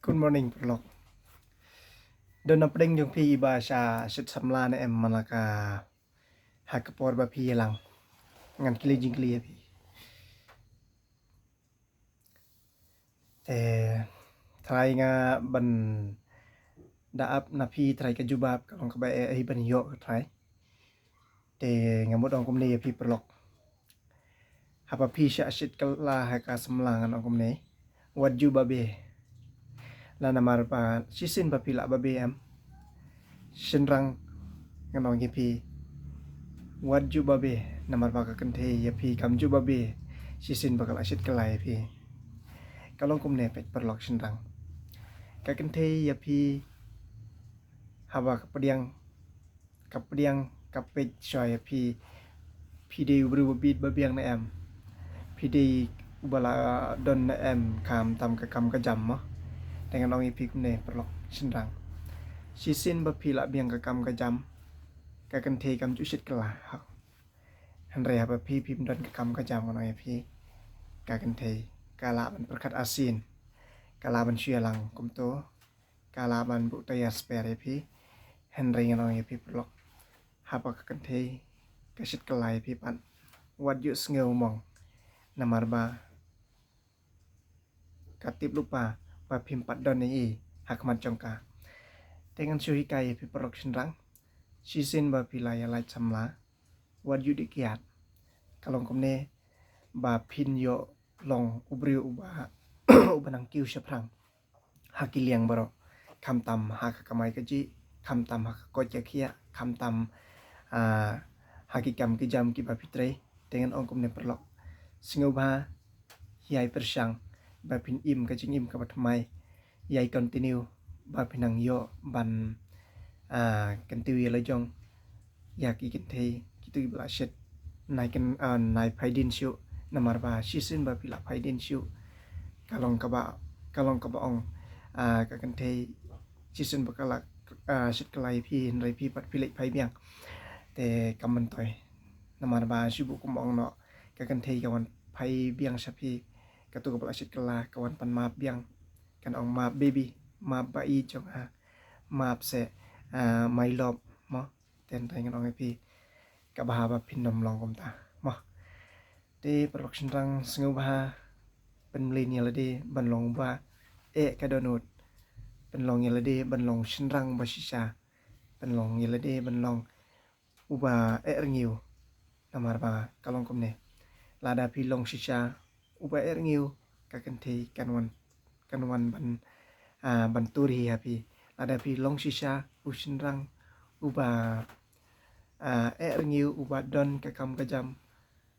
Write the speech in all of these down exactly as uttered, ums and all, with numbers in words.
Good morning, paralok. Don na pdeng jong phi iba sha shit samla ne em man la ka ha ka por ba phi ïalang. Ngan kylli jingkylli ïa phi. Te trai nga ban da ap na phi trai ka jubab ka long kaba eh, eh ban ïoh ka trai. Te nga mut ong kumne ïa phi paralok. Haba phi sha shit kylla ha ka samla ngan ong kumne. Wat ju babe. La namar ba shisien ba phi la babe em. Shynrang ngan ong ïa phi. Wat ju babe namar ba ka kynthei ïa phi kam ju babe. Shisien ba ka la shit kylla ïa phi. Ka long kumne peit paralok shynrang. Ka kynthei ïa phi haba ka pdiang ka pdiang ka peit shuwa ïa phi. Phi dei u briew ba bit ba biang ne em? Phi dei uba la don ne em khamtam ka kam ka jam mo? Te ngan ong ïa phi kumne paralok shynrang. Shisien ba phi la biang ka kam ka jam ka kynthei kam ju shit kylla. Hynrei haba phi phim don ka kam ka jam ngan ong ïa phi ka kynthei ka lah ban pyrkhat arsien, ka lah ban shu ïalang kumto, ka lah ban buh tayar spare ïa phi. Hynrei ngan ong ïa phi paralok. Haba ka kynthei ka shit kylla ïa phi pat, wat ju sngew mong. Namar ba ka tip lypa ba phim pat don ei ei ha khmat jong ka. Te ngan shu hikai ïa phi paralok shynrang. Shisien ba phi la ïa lait samla, wat ju dih kiad. Ka long kumne ba phin ïoh long u briew uba uba nang kiew shaphrang ha ki liang baroh, khamtam ha ka kamai kajih, khamtam ha ka koit ka khiah, khamtam ah, ha ki kam ki jam kiba phi trei. Te ngan ong kumne paralok. Sngewbha ïai pyrshang ba phin im ka jingim kaba thymmai, ïai continue ba phin nang ïoh ban ah, kyntiew ïa la jong ïa ki kynthei kito kiba la shit. Nai kyn ah, nai phaidien shuh namar ba shisien ba phi la phaidien shuh ka long kaba ka long kaba ong ah, ka kynthei shisien ba ka la ah, shit kylla ïa phi hynrei phi pat phi leit phai biang. Te kam myntoi namar ba shu buh kum ong noh ka kynthei ka wan phai biang sha phi. Kato kaba la shit kylla ka wan pan map biang. Kan ong map baby, map ba ïeit jong nga, map se ah, my love mo. Te hynrei ngan ong ïa phi kaba haba phin nym long kumta mo. Te paralok shynrang sngewbha pynmlien ïa lade ban long ba eh ka dohnud. Pynlong ïa lade ban long shynrang ba shisha. Pynlong ïa lade ban long uba eh rngiew. Namar ba ka long kumne. Lada phi long shisha uba eh rngiew ka kynthei kan wan kan wan ban ah, ban tur hi ha phi. Lada phi long shisha u shynrang uba ah, eh rngiew uba don ka kam ka jam.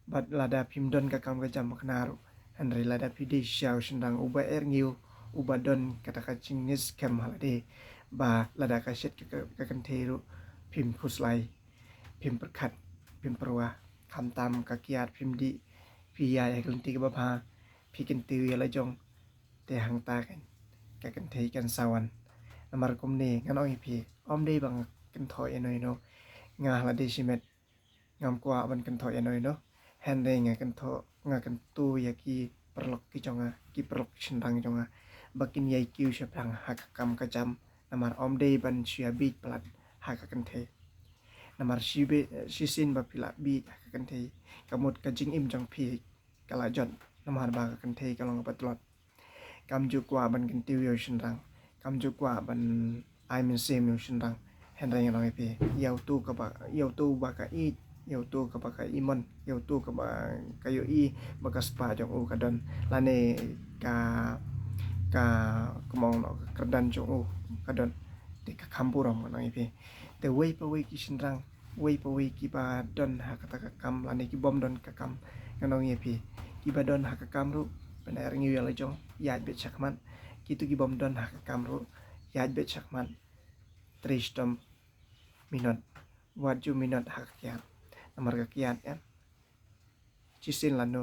Bad lada phim don ka kam ka jam ba kane ruh. Hynrei lada phi dei shisha u shynrang uba eh rngiew uba don kata ka jingngeit skhem ha lade ba lada ka shit ka, ka, ka kynthei ruh phim khuslai, phim pyrkhat, phim pyrwa, khamtam ka kiad phim dih, phi ïaid ha ka lynti kaba bha, phi kyntiew ïa la jong. Te hangta kan ka kynthei kan sa wan. Namar kumne ngan ong ïa phi, ym dei ba nga kynthoh ïano ïano. Nga ha lade shimet ngam kwah ban kynthoh ïano ïano. Hynrei nga kynthoh nga kyntu ïa ki paralok ki jong nga, ki paralok shynrang jong nga ba kin ïai kiew shaphrang ha ka kam ka jam. Namar ym dei ban shu ïa bieit palat ha ka kynthei. Namar shibe shisien ba phi la bieit ha ka kynthei ka mut ka jingim jong phi ka la jot. Namar ba ka kynthei ka long kaba tlot. Kam ju kwah ban kyntiew ïa u shynrang, kam ju kwah ban ai mynsiem ïa u shynrang. Hynrei ngan ong ïa phi, ïa uto kaba, ïa uto ba ka ïeit, ïa uto kaba ka imon, ïa uto kaba ka ïohi ba ka spah jong u ka don lane ka ka kumno ka kyrdan jong u ka don. Te ka kham burom ngan ong ïa phi. Te wei pa wei ki shynrang, wei pa wei kiba don ha kata ka kam lane ki bym don ka kam, ngan ong ïa phi, kiba don ha ka kam ruh pyneh rngiew ïa la jong, ïaid beit shakhmat. Kito ki bym don ha ka kam ruh ïaid beit shakhmat. Trei shitom minot, wat ju minot ha ka kiad. Namar ka kiad em shisien lano